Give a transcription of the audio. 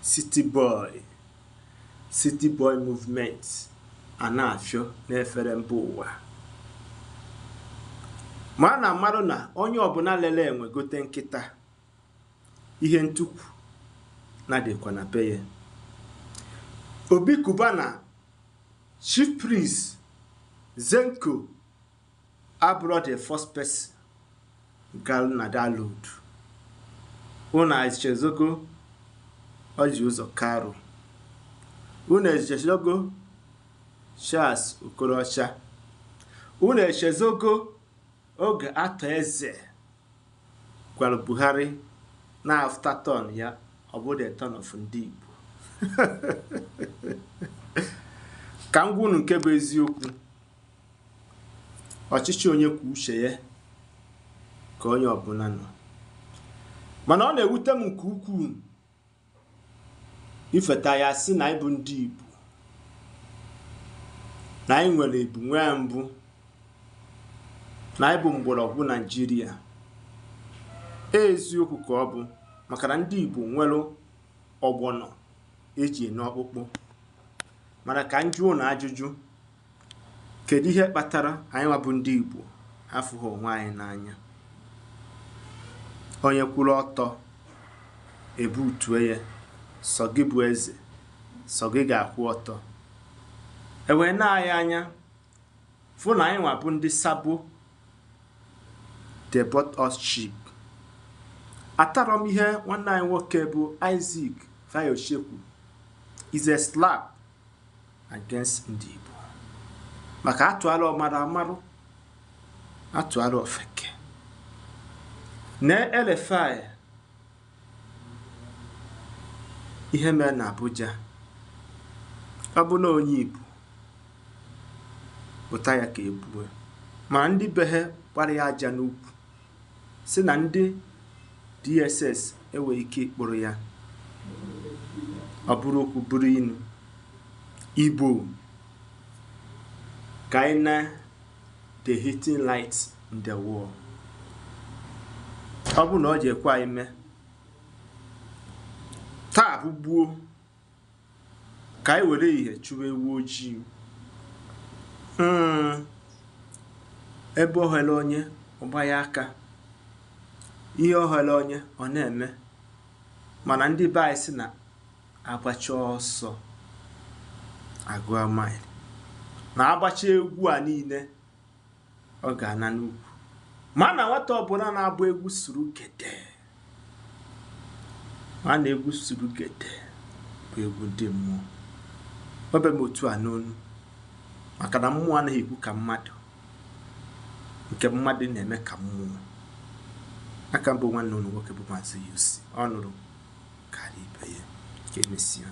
City boy, City boy movement a na-afịọ n'efere mba ụwa. Ma a na-amarụ na onye ọbụla lele enwe gote nkịta, ihe ntukwu na-adịkwa na be ya. Obi Cubana Chief Priest Zenko abụrụ the first person gara na that road. Unu echezogo Orji Uzor Kalu, unu echezogo Charles Okorocha, unu echezogo oge Arthur Eze gwara Buhari na after turn ya ọ bụ the turn of ndị Igbo. Ka m gwa unu nke bụ eziokwu, ọchịchị onye kwuo uche ya ka onye ọbụla nọ. Mana ọ na-ewute m nke ukwuu ifeta ya sị na anyị bụ ndị Igbo, na anyị nwere ebu nwee mbụ, na anyị bụ mgbọrọgwụ Naijiria. Eziokwu ka ọ bụ, maka na ndị Igbo nwere ọgbọnọ eji ene ọkpụkpụ. Mana ka m jụọ na ajụjụ, kedu ihe kpatara anyị nwa bụ ndị Igbo afụghị onwe anyị n'anya? Onye kwụrụ ọtọ ebutue ya, sọ gị bụ eze, sọ gị ga-akwụ ọtọ. E wee na anyị anya fụ na anyị nwa bụ ndị sabo, they bought us cheap. Atarọ m ihe nwanne anyị nwoke bụ Isaac Fayose kwuru is a slap against ndị Igbo. Maka atụala ọmara amarụ, atụala ofeke. Na El-Rufai ihe mere na Abuja, ọ bụ na onye Igbo pụta ya ka egbue, mana ndị be ha gbara ya aja n'ukwu si na ndị DSS enweghị ike ịkpụrụ ya. Ọ bụrụ okwu bụrụ inu. Igbo ka anyị na the heating light in the world. Ọ bụ na ọ ji ekwe anyị mee taa bụ gbuo ka anyị were ihe chụwa ewu ojii. Ebe ohere onye ọgba ya aka, ihe ohere onye ọ na-eme. Mana ndị be anyị sị na agbacha ọsọ agụa mile, na agbacha egwu a niile ọ ga-ana n'ukwu. Ma na nwata ọbụla na-agba egwu suru gede, ma na egwu suru gede bụ egwu ndị mmụọ. Obe m otu a n'onu, maka na mmụọ anaghị ekwu ka mmadụ, nke mmadụ na-eme ka mmụọ. Aka mbụ nwanne unu nwoke bụ Maazị UC, ọ nụrụ karịa ibe ya. Ka emesịa.